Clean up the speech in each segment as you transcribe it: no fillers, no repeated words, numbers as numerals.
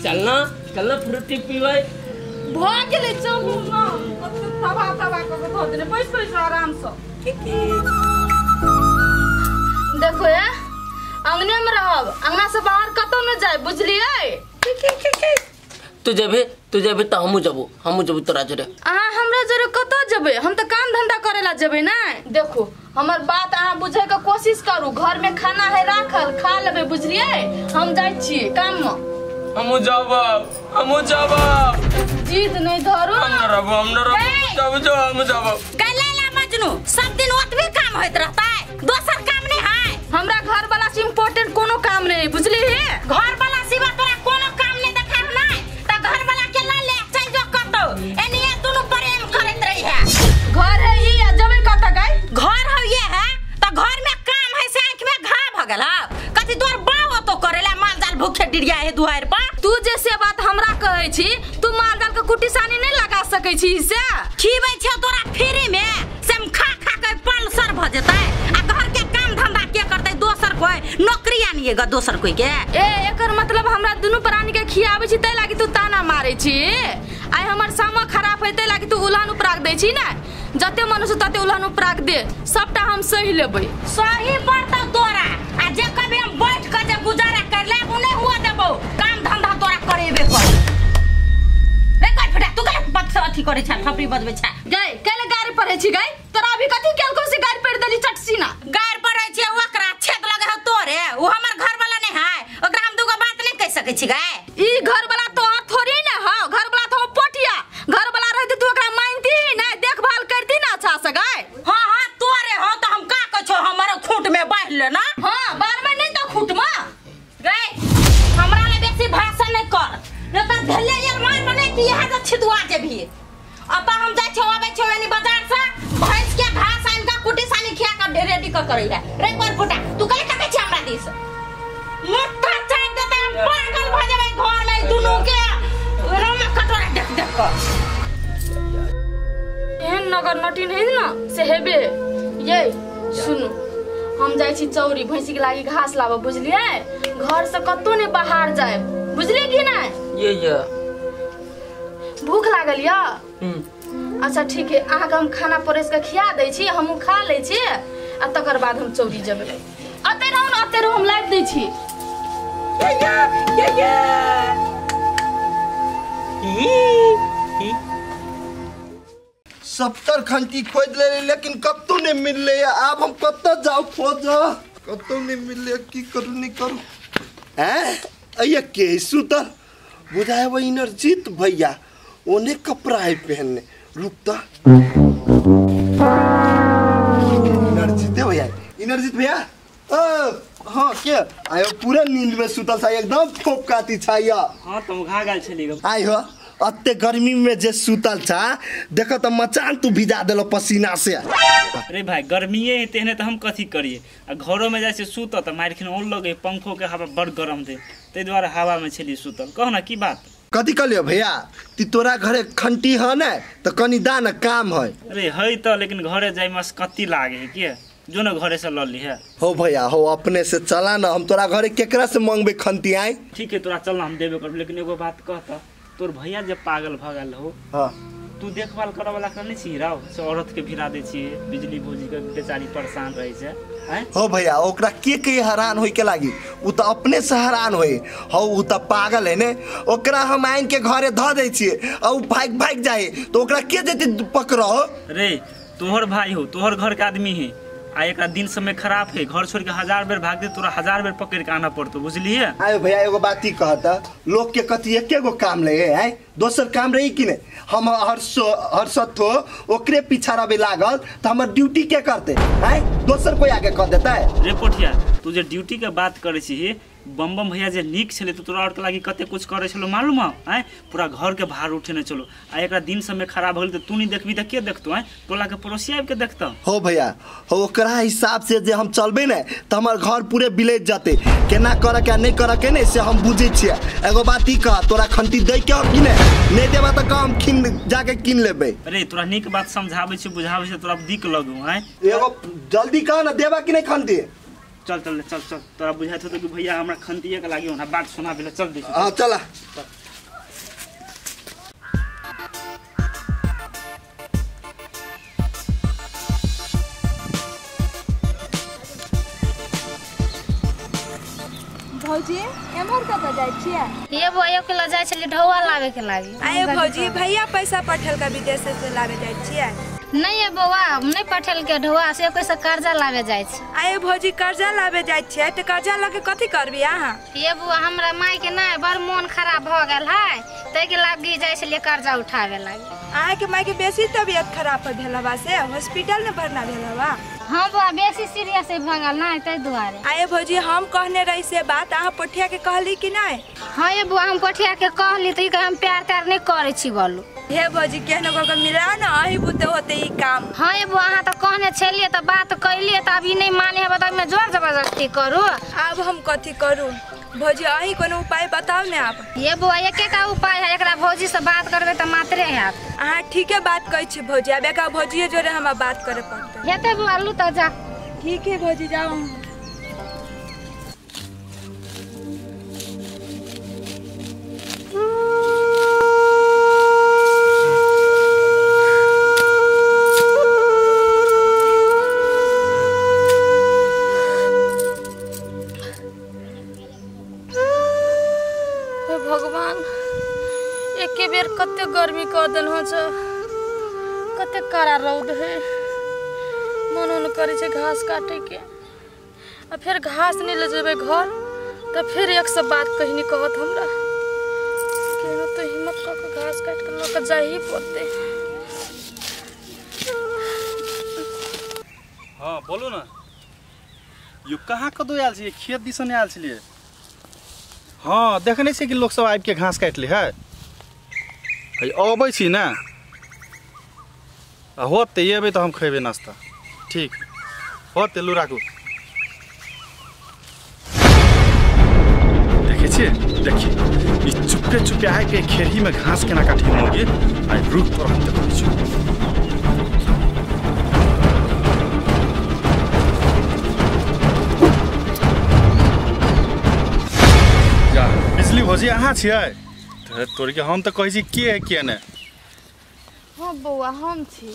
चलना चलना फ्रूटी पीबै भ गेलै चलू ना कते तबाह तबाह क के धऽ देने बैस बैस आराम से। देखो ये अंगने में रहब अंगना से बाहर कतौ न जाए बुझलियै। तू जेबे त हमहु जबो तोरा जोरे। अहाँ हमरा जोरे कतौ जेबै हम त काम धंधा करेला जेबै ना। देखो हमर बात अहाँ बुझे के कोशिश करू घर में खाना है राखल खा लेबै बुझलियै। हम जाइ छियै काम में। हमहु जाब जीत नहीं धरू हम न रहब जब हम जाब। गलेला मजनू सब दिन ओतबे काम होइत रहता है दोसर काम नहीं है। हमरा घर वाला से इम्पोर्टेंट कोनो काम नहीं बुझली है। घर वाला सिवा तोरा कोनो काम नहीं देखा नहीं त घर वाला के ला ले चल जो कतौ एनिए दुनु प्रेम करैत रही है। घर है ई आ जबे कत गई घर है ये है त घर में काम है से आंख में घा भ गेल कथि तोर बाव तो करेला माल जाल भूखे डिरिया है दुआर पर। तू जैसे बात हमरा कहै छी तू माल जाल के कुटी सानी नहीं लगा सकै छी से खीबै छौ तोरा फ्री में से खा खा के पल्सर भ जेतै आ घर के काम धंधा के करतै दोसर कोई नौकरी आनिएगा दोसर कोई के। ए एकर मतलब हमरा दुनु प्राणी के खियाबै छी तै लागी तू ताना मारै छी। आइ हमर सामा खराब है तै लागी तू उल्हान उपराग दै छी ना। जते मनुष्य तते उल्हान उपराग दे सबटा हम सही लेबै। सही पड़तौ तोरा आ जे कभी हम बैठ के जे गुजारा कर लेब उ नहीं हुआ देबौ काम धंधा तोरा करेबे कर। रे कोई फटा तू के पद से अथी करै छ थपड़ी बजबै छ गई केले गाड़ी पढ़ै छी गई तोरा अभी कथी केलको से गाड़ी पढ़ देली चटसीना। गाड़ी पढ़ै छी ओकरा छेद लगे हो तोरे उ हमर घर वाला नहीं है ओकरा हम दुगो बात नहीं कह सकै छी गई। ई घर वाला तोहर थोड़ी ना ह घर वाला तो पोटिया घर वाला रहते तू ओकरा मानती ना देखभाल करती ना अच्छा से गई। हां हां तोरे हो त हम का कहै छौ हमर खूंट में बांध ले ना। हां बार में नहीं त खूंट में गई हमरा ले बेसी भाषण नहीं कर न त भेले यार मार बने कि यहाँ से छिदुआ जेबी। अब हम जाइ छौ आबै छौ एनी बाजार से भैंस के घास आनि के कुटी सानी खिया के रेडी कर करै है। रे पर फुटा तू कले तकै छी हमरा दिस मुट्ठा चाट देतै हम पागल भ जेबै घर में दुनू के रोमा कटोरा देख देख के। एहन नगर नटिन है ना से हेबे। ये सुनु हम जाइ छी चौरी भैंसी के लागी घास लाबऽ बुझलियै। घर से कतौ ने बाहर जाए बुझलियै कि नै। ये भूख लागल या अच्छा ठीक है अहाँ के हम खाना परस के खिया दै छी हमहू खा लै छी आ तकर बाद हम चौरी जेबै। अते रहू न अते रहू हम लाबि दै छी। ये ये ये सप्तर खंती खोज ले लेकिन कत्तो नहीं मिलले। अब हम कत्तो जाओ खोज कत्तो नहीं मिलले की करू नहीं करू हैं अये के सुतल बुझाए वो इनरजीत भैया ओने कपड़ा है पहनने रुकता इनरजीत भैया इनरजीत भैया हाँ के आयो पूरा नींद में सुतल था एकदम ठोप काती छाया। हां तुम घा गेल छली आयो अत्ते गर्मी में जे सुतल छा देखो त मचान तू भिजा देलो पसीना से। अरे भाई गर्मीए है तेहने त हम कथी करिए आ घरो में जाइ से सुत त मारखिन औन लगे पंखो के हवा बड़ गरम दे तै द्वारे हवा में छली सुतल। कह ना की बात कथी कहलियो भैया ती तोरा घरे खंटी ह ने त कनी दान काम है। अरे है त लेकिन घरे जाय में कत्ती लागे है के जो न घरे से ल ली है। हो भैया हो अपने से चला ना हम तोरा घरे केकरा से मांगबे खंती आई। ठीक है तोरा चलना हम देबे करब लेकिन एगो बात कहता तोर भैया जब पागल भ गेल हो हां तू देखभाल करे वाला के नहीं छी राव से औरत के भिरा दे छी बिजली भौजी के बेचारी परेशान रहे छै हैं। हो भैया ओकरा के हैरान होई के लागी उ त अपने से हैरान होई हो उ त पागल है ने ओकरा हम आइन के घरे ध दै छी आ उ भाग भाग जाए तो ओकरा के देती पकड़ो। रे तोहर भाई हो तोहर घर के आदमी है आ एकरा दिन समय खराब है घर छोड़ के हजार बेर भाग दे तोरा हजार बेर पकड़ के आना पड़तो बुझलिए। आयो भैया एगो बात ही कहता लोग के कथी एके गो काम ले है दोसर काम रही कि नहीं हम हर सत्थो ओकरे पीछा रहे लागल त हमर ड्यूटी के करते हैं दोसर कोई आगे कर देता है। रे पोठिया तू जे ड्यूटी के बात करे छी बम बम भैया जे नीक छले तो तोरा और के लागी कते कुछ करे छलो मालूम है हैं पूरा घर के भार उठेने चलो आ एकरा दिन समय खराब होल त तू नहीं देखबी त के देखतो हैं टोला के पड़ोसी आबि के देखतो। हो भैया हो ओकरा हिसाब से जे हम चलबे ने त हमर घर पूरे विलेज जाते केना करे के नहीं करे के ने से हम बुझै छियै। एगो बात ई कह तोरा खंती दै के कि ने नहीं देबा त काम खिन जाके किन लेबे। अरे तोरा नीक बात समझाबै छी बुझाबै छी तोरा दिक लगू हैं एगो जल्दी कह न देबा कि नहीं खंती। चल चल चल चल तोरा बुझाइत होतौ कि भैया हमरा खंतिये के लागी ओना बात सुना भेल चल दे। हां चल। भौजी एमहर कतऽ जाइ छियै? ये बौआ के ल जाइ छली ढौआ लावे के लागी। आये भौजी भैया पैसा पठेलका विदेश से लावे जाइ छियै? नहीं ये बौआ नहीं पठेलके ढौआ से कोई से कर्जा लावे जाइ छी। आये भौजी कर्जा लावे जाइ छियै त कर्जा लके कथि करबी अहाँ? ये बौआ हमरा माई के ना बड़ मोन खराब भ गेल है तै के लागी जाइ छली कर्जा उठावे लागी। अहाँ के माई के बेसी तबियत खराब भेल हवा से हॉस्पिटल में भरना भेल हवा? हाँ बौआ बेसी सीरियस भ गेल ना तै दुआरे। आये भौजी हम कहने रही से बात अहाँ पोठिया के कहली कि नहीं? हाँ ये बौआ हम पोठिया के कहली त ई हम प्यार त्यार नहीं करे छी बोलू। हे भौजी केहनो कऽ के मिलाओ ना अही बुते होते ई काम। हाँ ये बौआ अहाँ त कहने छलियै त बात कैलियै त अभी नहीं माने हेबै त जोर जबरदस्ती करू। आब हम कथी करू भौजी अही कोनो उपाय बताउ ने आप। ये बौआ एकेटा उपाय है एकरा भौजी से बात करबै त मात्रे हैत। अहाँ ठीके बात कहै छी भौजी आब एकरा भौजीए जोरे हमरा बात करे पड़तै। हेतै बौआ लू त जा। ठीक है भौजी जाओ। भगवान एके बेर कते गर्मी कऽ देलहुँ छ कते कड़ा रौद है मन उन करे छै घास काटे के आ फेर घास नहीं ले जेबै घर तऽ फेर एक सब बात कहीं कहत हमरा केहनो तो हिम्मत कऽ के घास काट के लऽ के जाही पड़तै। हाँ बोलू ना यो कहाँ कदो आयल छियै? खेत दिसन आयल छलियै। हाँ देखने छियै कि लोक सब आबि के घास काटि लै है। अबै छी ने आ होतै एबै तऽ हम खेबै नाश्ता। ठीक होतै लू राखू। देखै छियै देखिए ई चुपके चुपके आबि के खेरही में घास केना काटि मौगी आइ रुक तोरा हम देखै छियौ। बिजली भौजी अहाँ छियै? तोर के हम तऽ कहै छी के है के नहि। हाँ बौआ हम छी।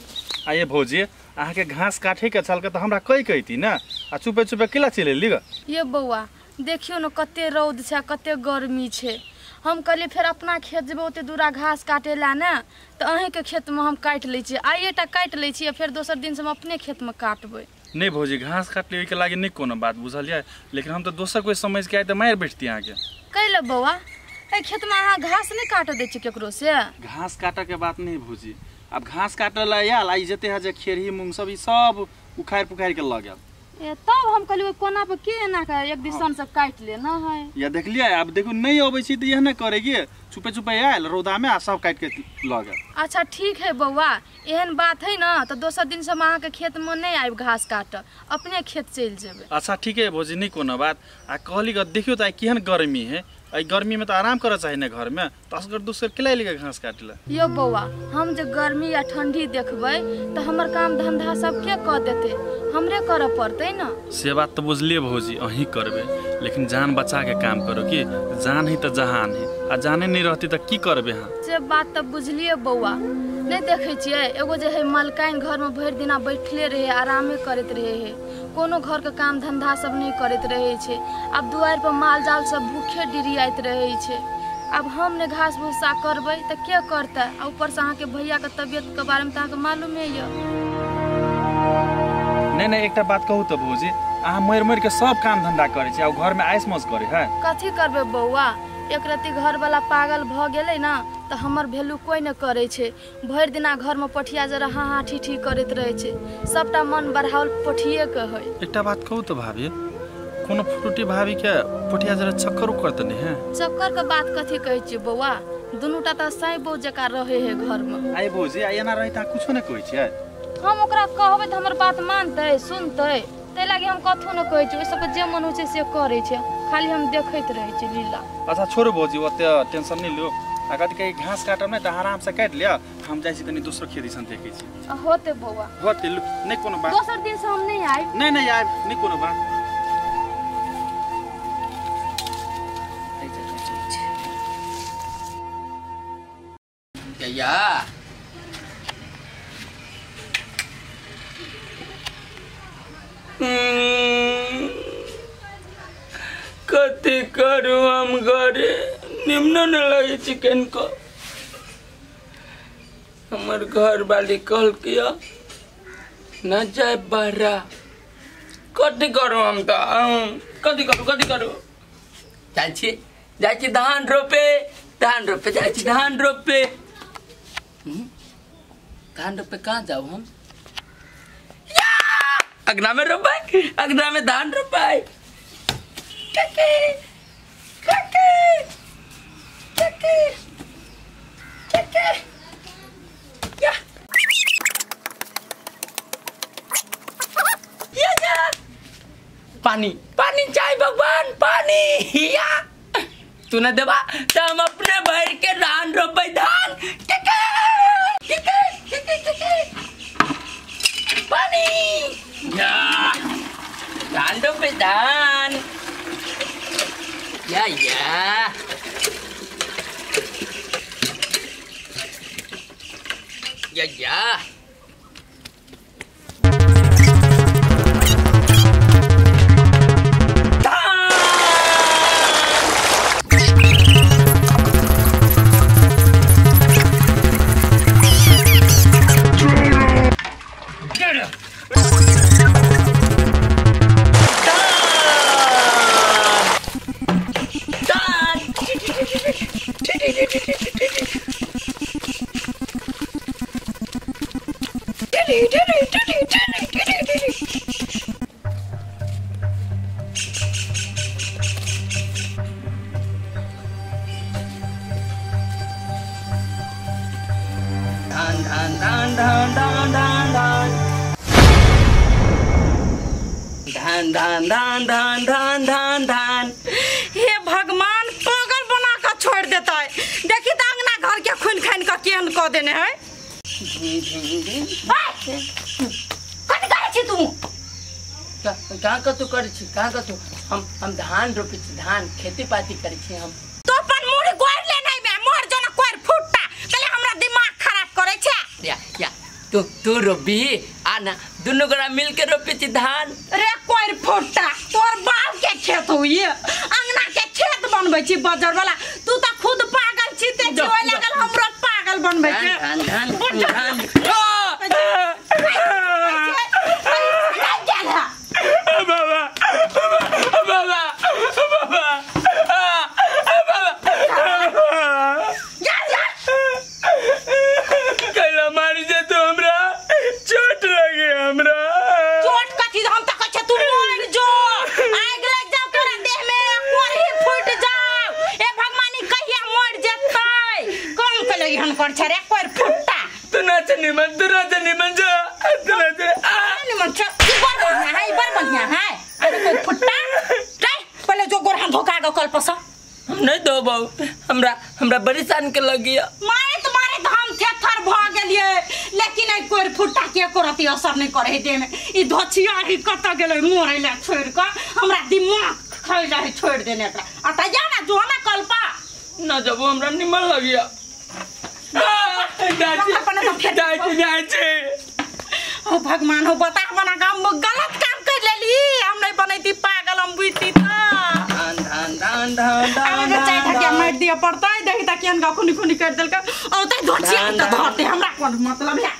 आ ये भौजी अहाँके घास काटे के छल तऽ हमरा कहि कहिती ने आ चुपे चुपे केला चलि एली ग? ये बौआ देखियौ ने कते रौद छै कते गर्मी छै। हम कहलियै फेर अपना खेत जेबै ओते दूरा घास काटे ला ने तऽ अहीँके खेतमे हम काटि लै छियै आइएटा काटि लै छियै फेर दोसर दिनसँ हम अपने खेतमे काटबै। नहीं भौजी घास काटली ओहिके लागि नहि कोनो बात बुझलियै लेकिन हम तऽ दोसर कोइ समझ के आइ तऽ मारि बैठती अहाँके। कैले बौआ एहि खेतमे अहाँ घास नहि काटऽ दै छियै केकरो से? घास काटऽ के बात नहीं भौजी अब घास काटऽ ला आयल आ ई जते है जे खेरही मूँग सब ई सब उखाड़ि पुखाड़ि के लऽ गेल। ए तब हम कहलियै ओहि कोना पर के एना के एक दिसन से काटि ले न है। या देखलियै आब देखू नहीं अबै छी तऽ इएह ने करेगी चुपे चुपे आयल रौदा में आ सब काटि के लऽ गेल। अच्छा ठीक है बौआ एहन बात है ना तऽ दोसर दिन से हम अहाँके खेतमे नहीं आबि घास काटऽ अपने खेत चलि जेबै। अच्छा ठीक है भौजी नहीं कोनो बात। आ कहली देखियौ तऽ आइ केहन गर्मी है एहि गर्मी में तऽ आराम करऽ चाही ने घर में तऽ असगर दोसर केला एली घास काटि ला? यौ बौआ हम जे गर्मी या ठंडी देखबै तऽ हमर काम धंधा सब के कऽ देतै हमरे करऽ पड़तै ने। से बात तऽ बुझलियै भौजी अहीं करबै लेकिन जान बचा के काम करू कि जान है तऽ जहान है आ जाने नहीं रहती तऽ की करबै अहाँ? से बात तऽ बुझलियै बौआ नहीं देखै छियै एगो जे है मलकाइन घरमे भरि दिना बैठले रहे आरामे करैत रहे है कोनो घरके काम धंधा सब नहीं करैत रहे छै। आब दुआरि पर माल जाल सब भूखे डिरियाइत रहे छै। आब हम ने घास भूसा करबै तऽ के करतै? आ ऊपरसँ अहाँके भैयाके तबियतके बारेमे तऽ अहाँके मालूमे यऽ। नहीं नहीं एकटा बात कहू तऽ भौजी अहाँ मरि मरि के सब काम धंधा करै छी आ घरमे आइस मौज करै है? कथी करबै बौआ एक रत्ती घरवाला पागल भऽ गेलै ने तऽ हमर वैल्यू कोइ नहि करै छै। भरि दिना घरमे पोठिया जरा हाँ हाँ ठी ठी करैत रहै छै सबटा मन बढ़ाओल पोठिएके है। एकटा बात कहू तऽ भाभी कोनो फ्रूटी भाभी के पोठिया जरा चक्कर उक्कर तऽ नहि है? चक्कर के बात कथी कहै छियै बौआ दुनूटा तऽ साई बौ जकाँ रहै है घरमे। आइ भौजी आ एना रहै तऽ कुछो नहि कहै छियै? हम ओकरा कहबै तऽ हमर बात मानतै सुनतै ताहि लागि हम कथो नहि कहै छियै ओहि सबके जे मन होइ छै से करै छै खाली हम देखैत रहै छी लीला। अच्छा छोड़ू भौजी ओते टेंशन नहि लियौ आ कथी कहै घास काटब नहि तऽ आराम से काटि लिअ हम जाइ छी कनि दोसर खेत दिसन देखै छी। होतै बौआ होतै नहि कोनो बात दोसर दिन से हम नहि आयब। नहीं नहीं आयब नहि कोनो बात। या कथी करू हम घरे निम्न न लगे चिकन को। हमर घर वाली कहल किया न जाए बहरा। कथी करू हम तो कथी करू कथी करू। जाइ छी धान रोपे, धान रोपे जाइ छी, धान रोपे। धान रोपे कहाँ जाऊ हम? अगना में रोपाई, अगना में धान रोपाई। काके काके काके काके या या या पानी पानी चाहिए भगवान पानी। या तू न देबा तो हम अपने भर के धान रोपे धान। काके काके काके काके पानी या धान रोपे धान। या या या या धान धान धान धान धान धान धान धान धान धान धान धान। हे भगवान पागल बना के छोड़ देता है। देखी तो अंगना घर के खून खान के केहन क देने है। कथी करै छी तू? कहाँ कतौ करै छी, कहाँ कतौ? हम धान रोपै छी, धान खेती पाती करै छी हम। तो अपन मुड़ी गोड़ ले नहीं में मोर जना कोर फुटता पहले हमरा दिमाग खराब करै छै। या या तू तू रोपी आ ना दुनू गोरा मिल के रोपी छी धान। रे कोर फुटता तोर बाप के खेत होइए अंगना के खेत बनबै छी बजर वाला। तू त खुद पागल छी ते जोय लागल हमरो पागल बनबै छै। धान धान धान बाबा बाबा बाबा बाबा कैला मारी जे तू हमरा चोट लगे हमरा। चोट कथी? हम त कहै छै तू मर जो, आगि लागि जाओ तोरा देह में, कोरही फूट जाओ। ए भगवानी कहिया मर जेतै? कम कैला एहन कर छै रे कोर फुटता। तू नाच निमन, तू नाच निमन जो, तू नाच आ निमन छ। ई बड़ बढ़िया है, ई बड़ बढ़िया है। अरे कोर फुटता रे पहिले जो गोर हाथ धोका ग कल पस। हम नहीं धोबौ, हमरा हमरा बड़ी सान के लगिया। मारैत मारैत हम थेथर भ गेलियै, लेकिन एहि कोर फुटता के करती असर नहीं करे देह में। ई धोछिया ही कत गेलै मरै ले छोड़ क, हमरा दिमाग खैले है छोड़ देने एकरा। आ त जा ना जो ना कलपा ना जबो हमरा निमन लगिया। जाय जाय छी। ओ भगवान हो बता बना के हम गलत काम कर लेली। हम नहीं बनैती पागल, हम बुझती त धान धान धान धान धान चाय ठकिया मार दिया पड़ता है। देखी त केहन खुनी खुनी कर देलका। औ त धोछिया त धरते हमरा कोन मतलब है।